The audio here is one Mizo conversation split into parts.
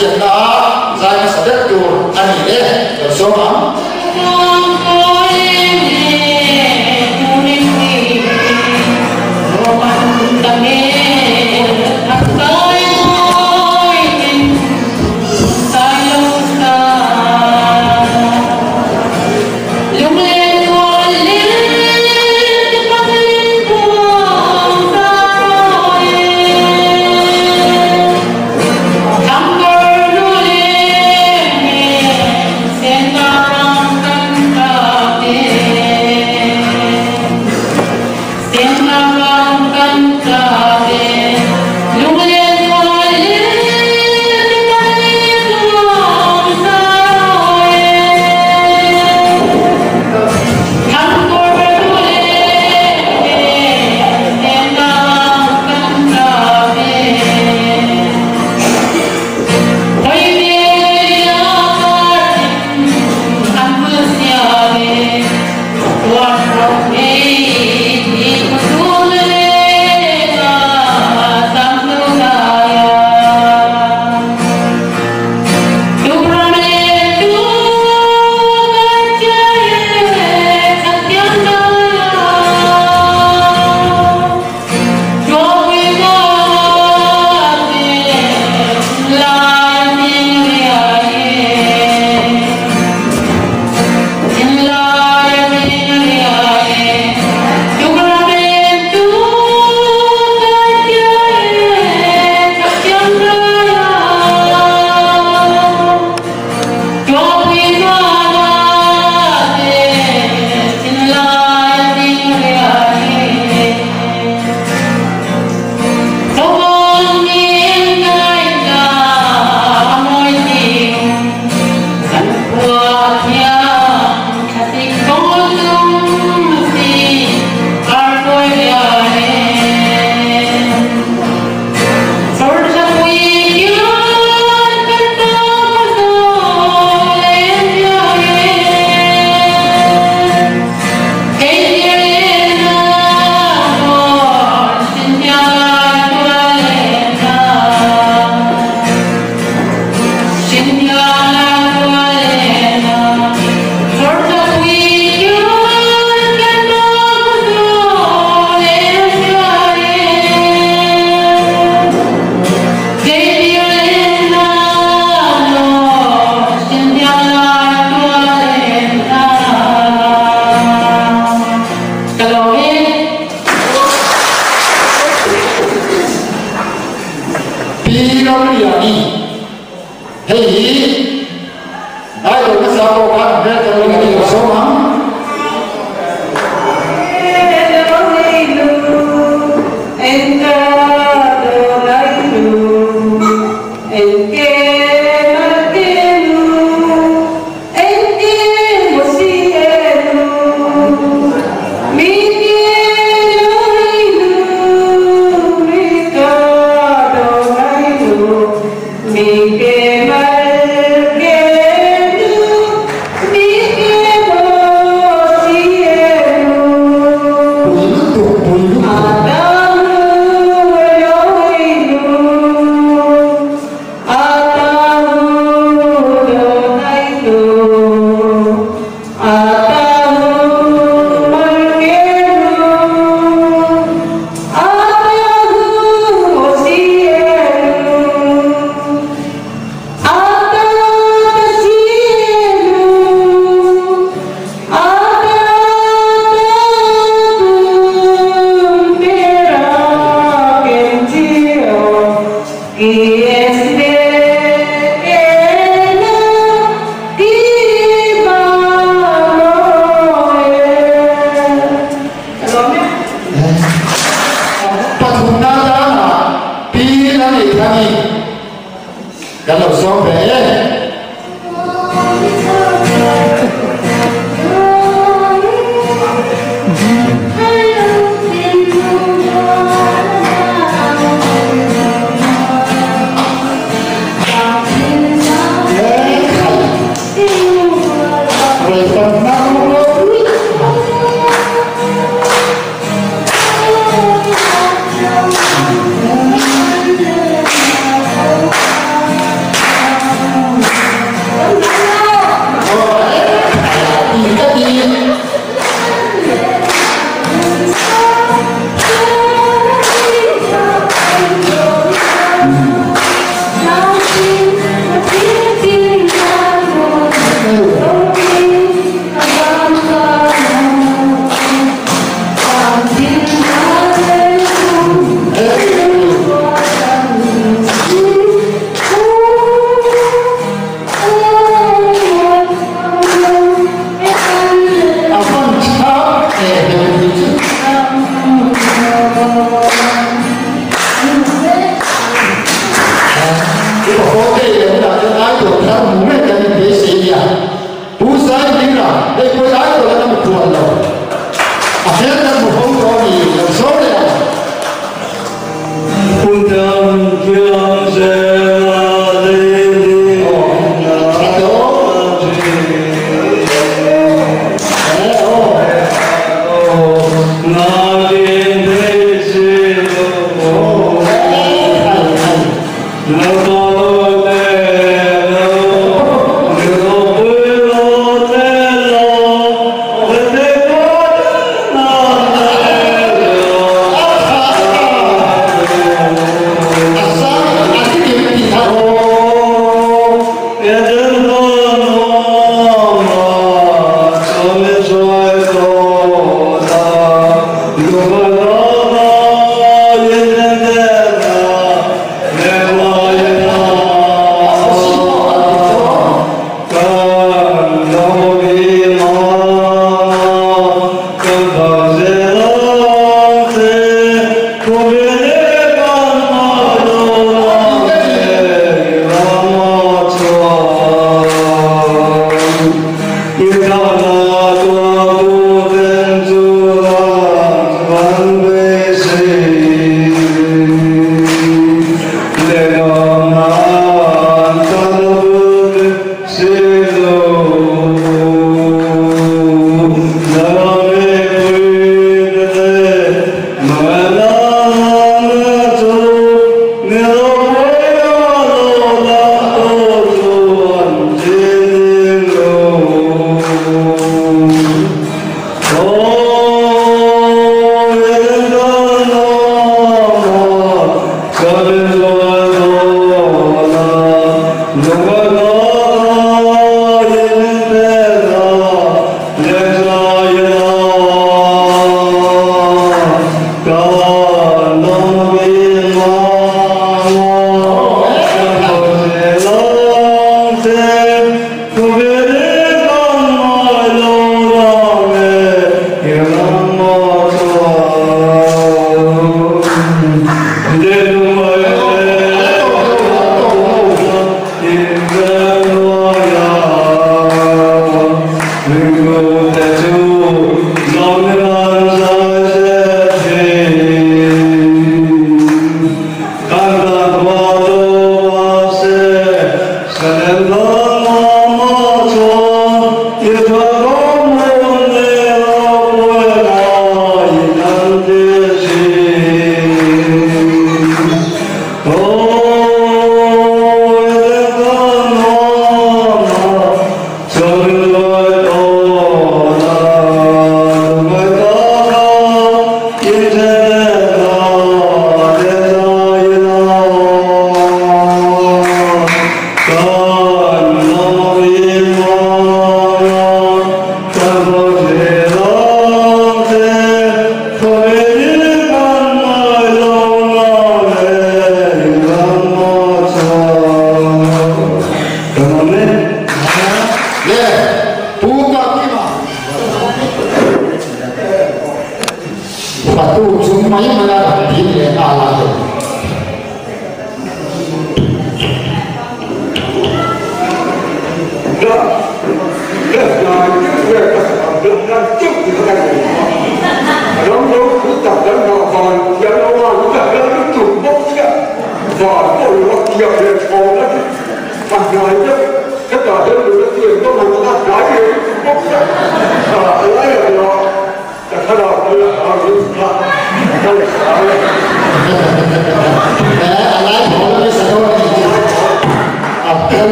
tlanchhiatna a zai hmasa ber tur a ni e, lo sawm ang.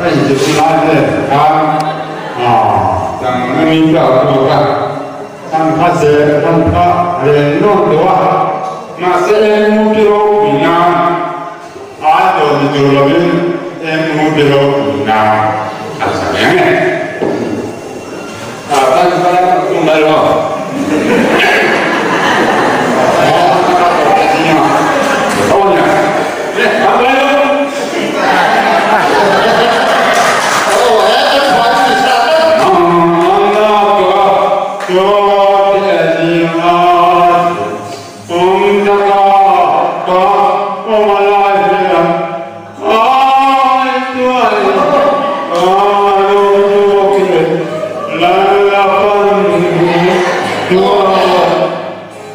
Ka inzirtir lai vel khan kan mi te a lo kal a, kan kha zel kan kha rel nuam deuh a, mahse MUP ropui nan idol ni tur lovin MUP ropui nan a sa reng e. Kan kha tum lai lo.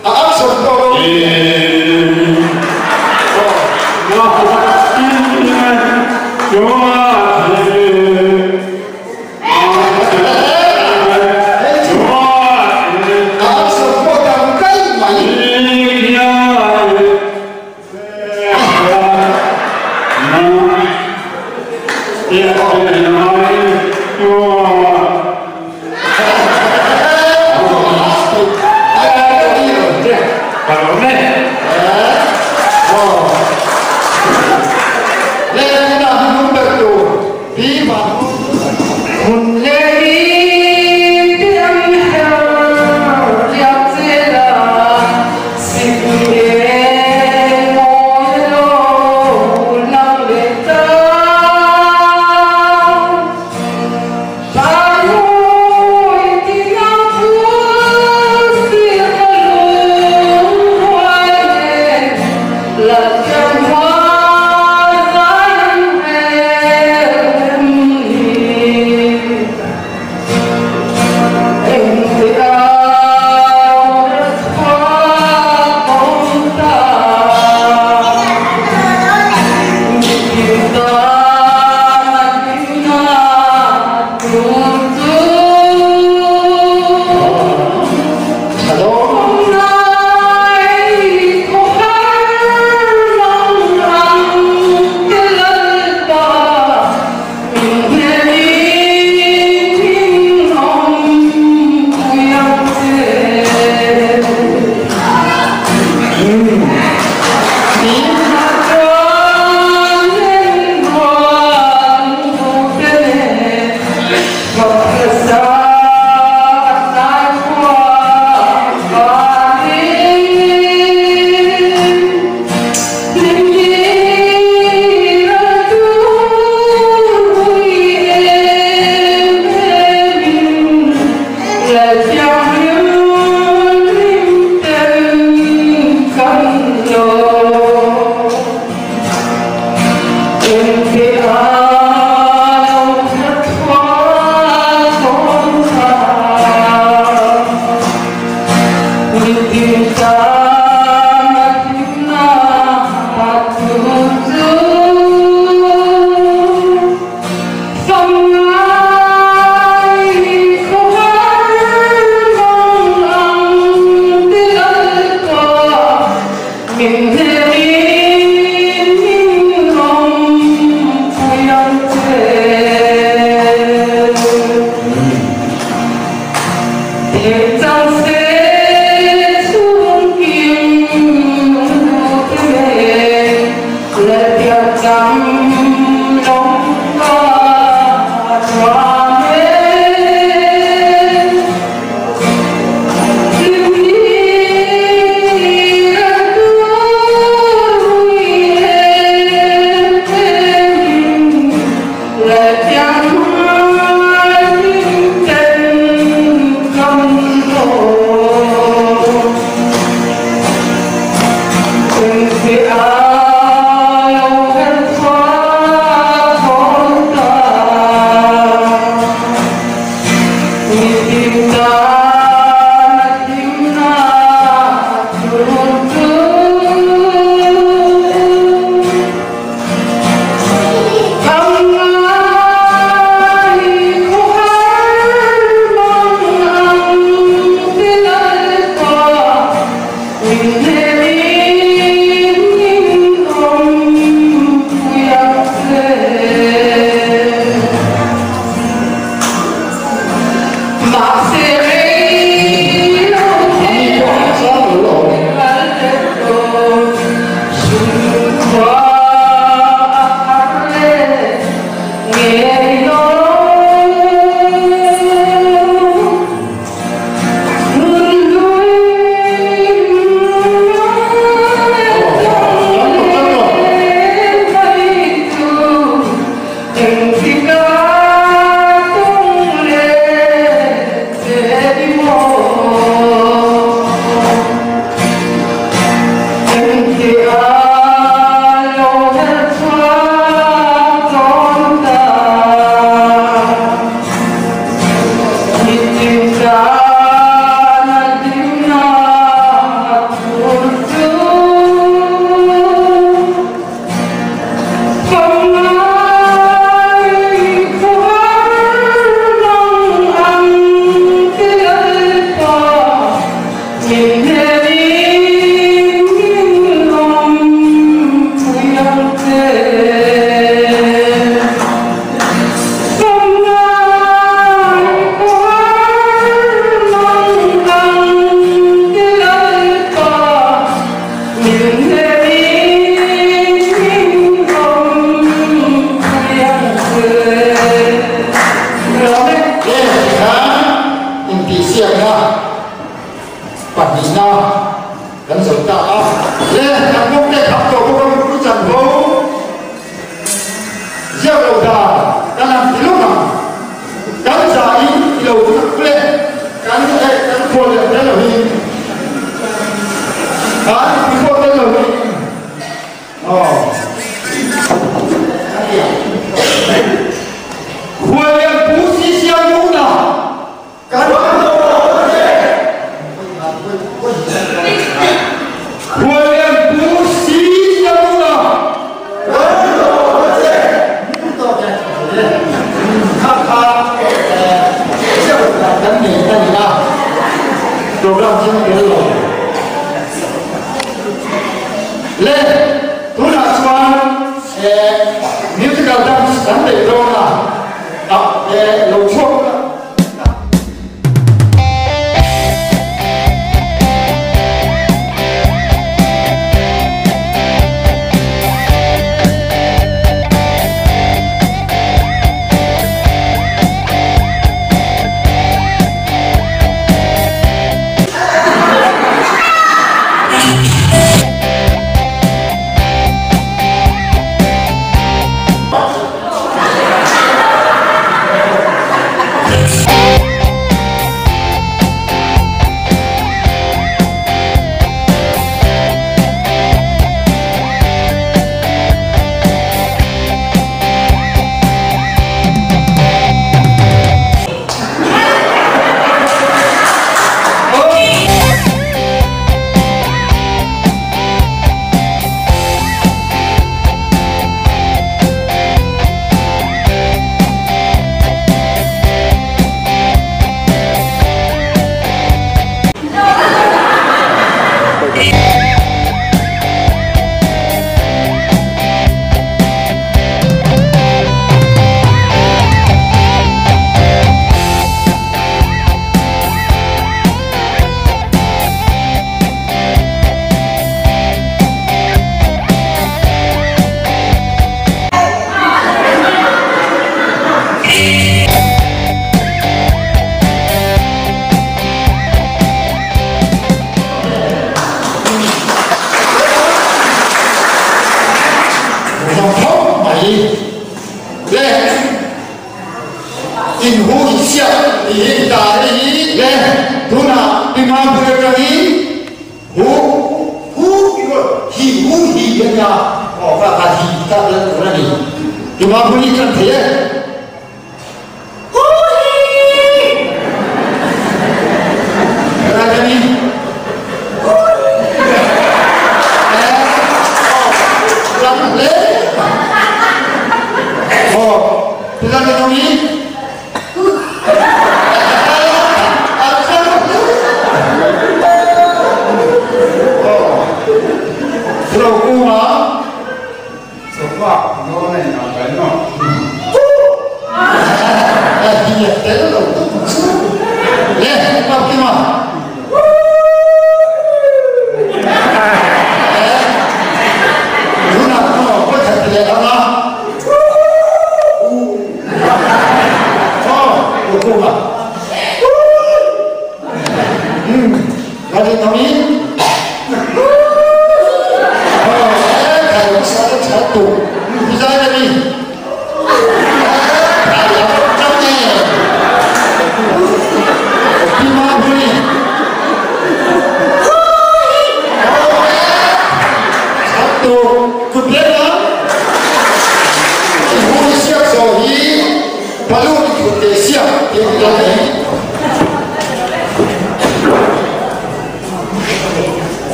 A action pawh ro. A action pawh dang daih mai.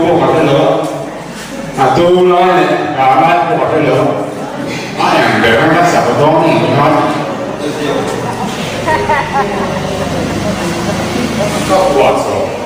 pawh ka hre lo a, a do lai leh hla lai pawh ka hre lo a, a eng ber ang ka sak dawn ang khan ka phuah chhuah.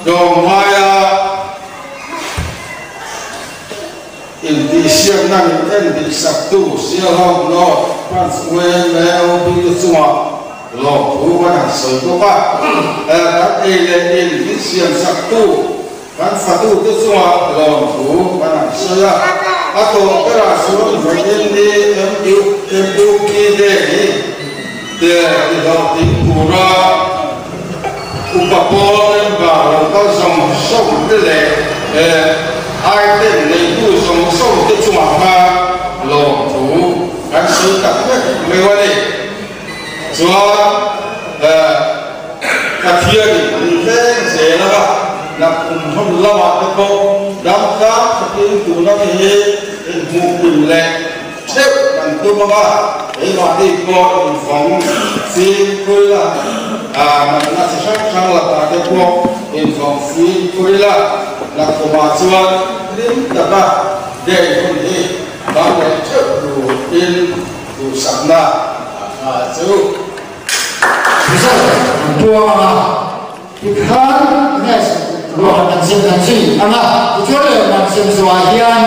Tlawmngaia intihsiakna min endik-saktu Sialhawk North Branch YMAOB te chungah lawmthu kan han sawi bawk a. Kan ei leh in min siamsaktu kan fatute chungah lawmthu kan han sawi a. A tawp berah chuan vawiin ni MUP Day hi te tihlawhtling tura Upa pawl member lo kal zawng zawng te leh item neitu zawng zawng te chungah khan lawmthu kan sawi tak vek mai a ni. Chuan Pathianin min veng zel a, nakkum hun lamah te pawh damtlang takin tuna mi hi inhmuhpui leh theuh kan tum ang a, keimahni pawh invawng fimkhur ila, natna chi hrang hrang lakah te pawh invawng fimkhur ila, nakkumah chuan hlim taka day hun hi kan leh theuh turin duhsakna a tha chu. Result an puang ang a, tikhan next ruah an sem dan zui ang a, tichuan leh man sem zawhah hian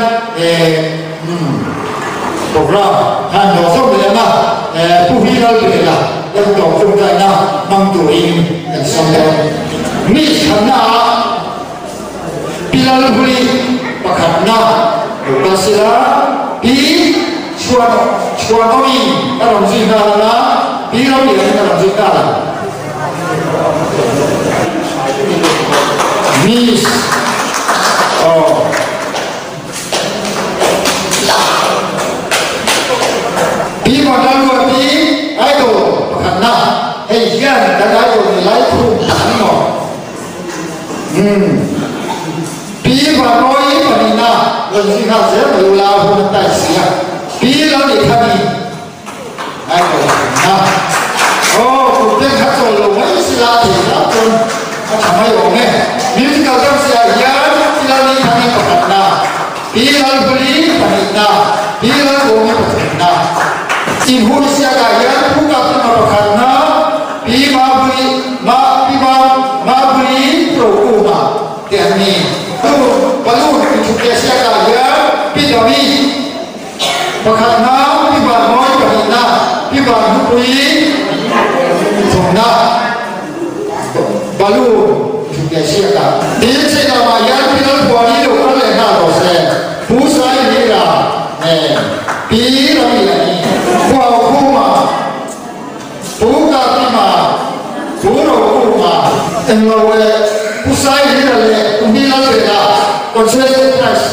program kha an hlawh zawk leh ang a, Pu Hi Lalbela kan tawp tawngtaina hmang turin kan sawm dawn. Mi chhanna ah Pi Lalhuli pakhatna lo kal sila, Pi Chhuan Chhuanawmi a rawn zui nghal ang a, Pi Ramlianin a rawn zui nghal ang. Miss Aw. Pi Vanlalruati Idol pakhatna, hei hian kan Idol ni lai khum a ni maw? Umm. Pi Vanawi pahnihna rawn zui nghal zel mai ula hun an tai si a. Pi Lalneihthani Idol pahnihna. Aw, kum te kha chawl lo mai sila thei hlauh chuan a tha mai awm e. Musical dance ah hian Pi Lalneihthani pakhatna, Pi Lalhuli pahnihna, Pi Lalbawngi pathumna. Inhunsiak ah hian Pu Kapima pakhatna, Pi Mabuli, Ma, Pi Ma, Mabuli Prokuma te an ni. Tu balloon inthut leh siak ah hian Pi Dami pakhatna, Pi Vanmawi pahnihna, Pi Vanhupui thumna balloon inthut leh siak ah. Tin, chei lamah hian Pi Lalphuani lo kal leh nghal rawh se. Pu Sailira nen Pi Ramliani, Pu Aukhuma, Pu Kapima, Pu Rokunga, Englo leh Pu Saihira leh Pu Hmilalbela Consolation Prize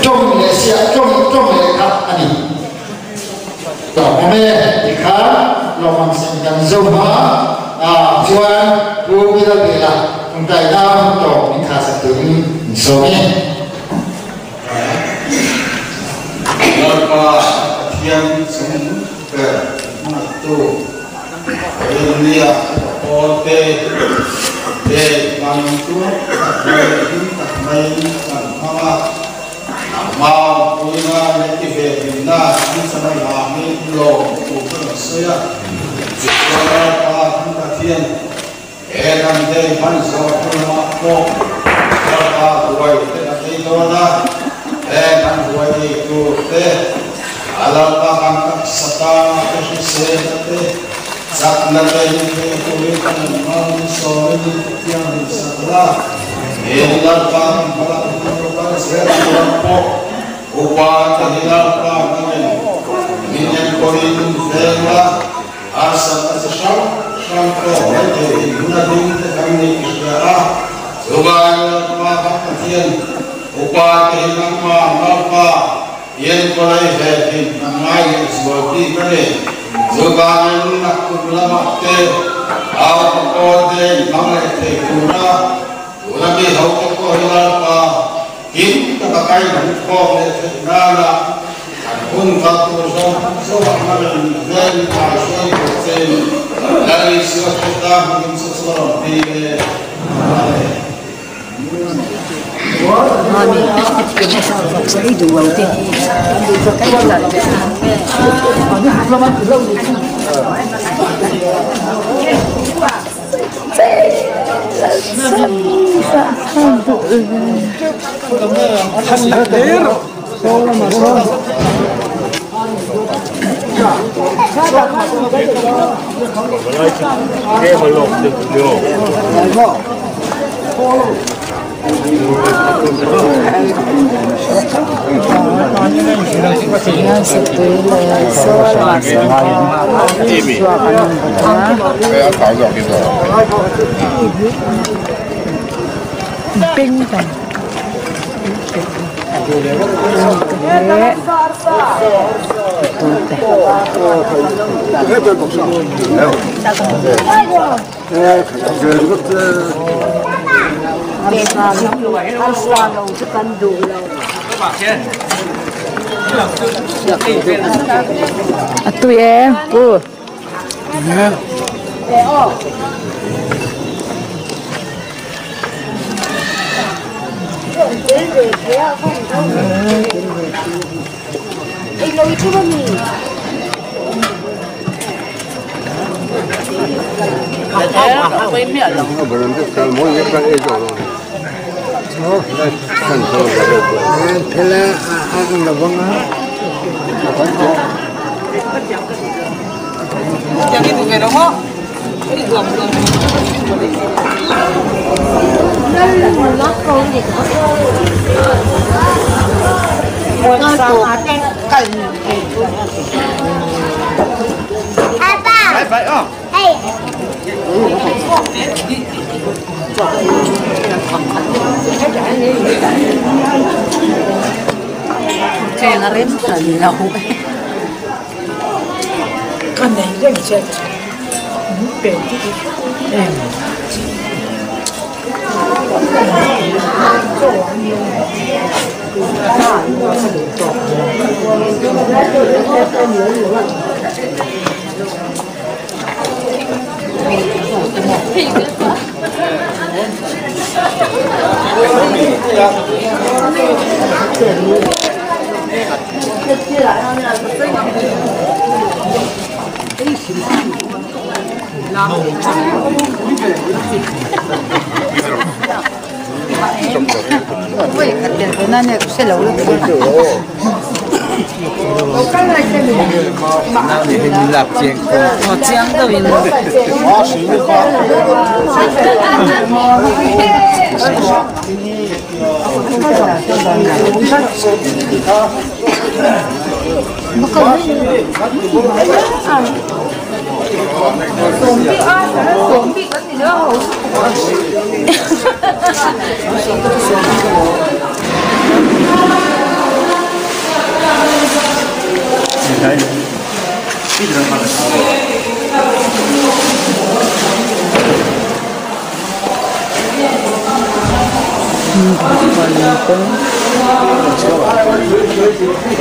tawng leh siah tawng tawng leh kha a ni. Tlawmawm e ti kha lawmawm sin kan zo hma a chuan Pu Hmilalbela tawngtaina hun tawng min thahsak turin min sawm e. Lalpa Pathian chung ber hmangaihtu Rinnia pawlte te hman chu tak mai hlim tak maiin kan hmang a, mau puina leh ti ve hlimna an chan avangin lawm tur ka rawn sawi a, chuan Lalpa kan Pathian He kan day hman zawh hnu lamah pawh Lalpa ruai te kan ei dawn a, he kan ruai ei tur te, a Lalpa kan taksa tana te hriselna te, chakna te hi thei turin kan rawn hmangin sawmin in thianghlim sak la. He Lalpa kan hmalak hun lo kal zel turah pawh upa te hi Lalpa hmangin min enkawlin veng la, Harsatna chi hrang hrang pawh mai thei in hun a ding te kan nih i hria a, chuvangin Lalpa kan Pathian, upa te hi nangmah Lalpa enkawl ei ve thin kan ngai leh zual bik a ni. Chuvangin naktuk lamah te au ka kawl te in hmang leh thei tura tuna mi ho te pawh hi Lalpa Kim taka kai hmuhkhawm leh theih nana an hun kal tur zawng zawngah hmangin vel ai hruai tur chein Lal Isua Krista hmingin chu chu a rawn dil e. Amen. Hian satui leh saw lamah sawn suak an awm bawk a. A tui em pu.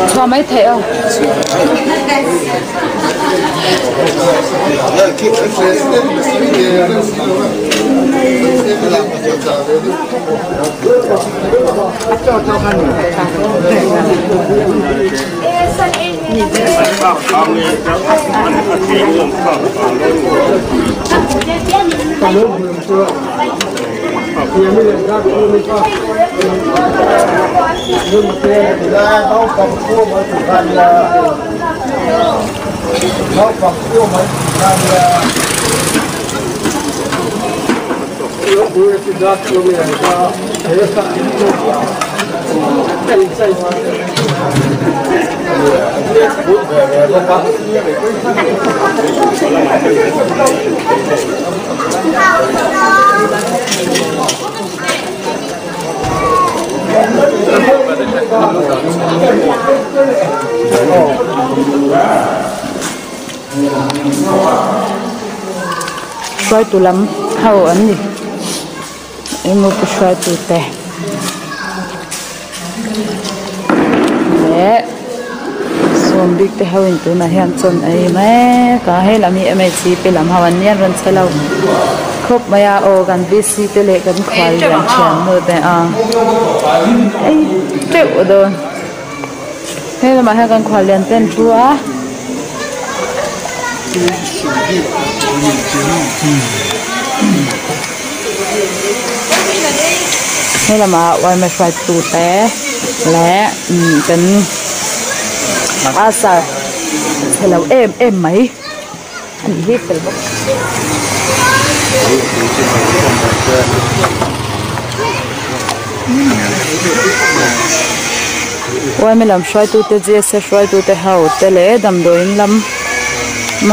Chhuah mai theih a. Hruaitu lam ho an ni emaw pu hruaitu te leh sawm bik te ho in tunah hian chawn a ei mek a hei lam hi mhc pi lam ho an nia an rawn che lo khawp mai a aw kan vc te leh kan khual lian thian nu te a ei teuh dawn hei lamah hian kan khual lian te an thu a. Helamah yma hruaitu te leh kan asar chhe lo em em mai a nih hi fel bawk. Yma lam hruaitu te gsa hruaitu te ho te leh damdawiin lam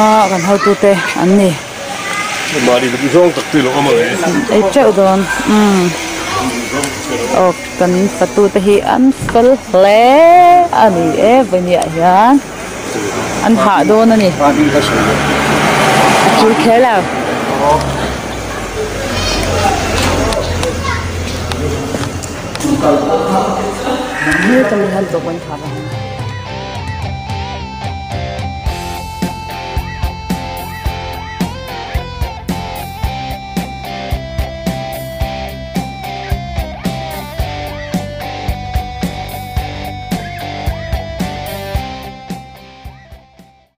a kan hotu te an ni. Ei teuh dawn umm aw kan fatu te hi an fel hle a ni e vawiniah hian an hah dawn a ni a chul kher lo.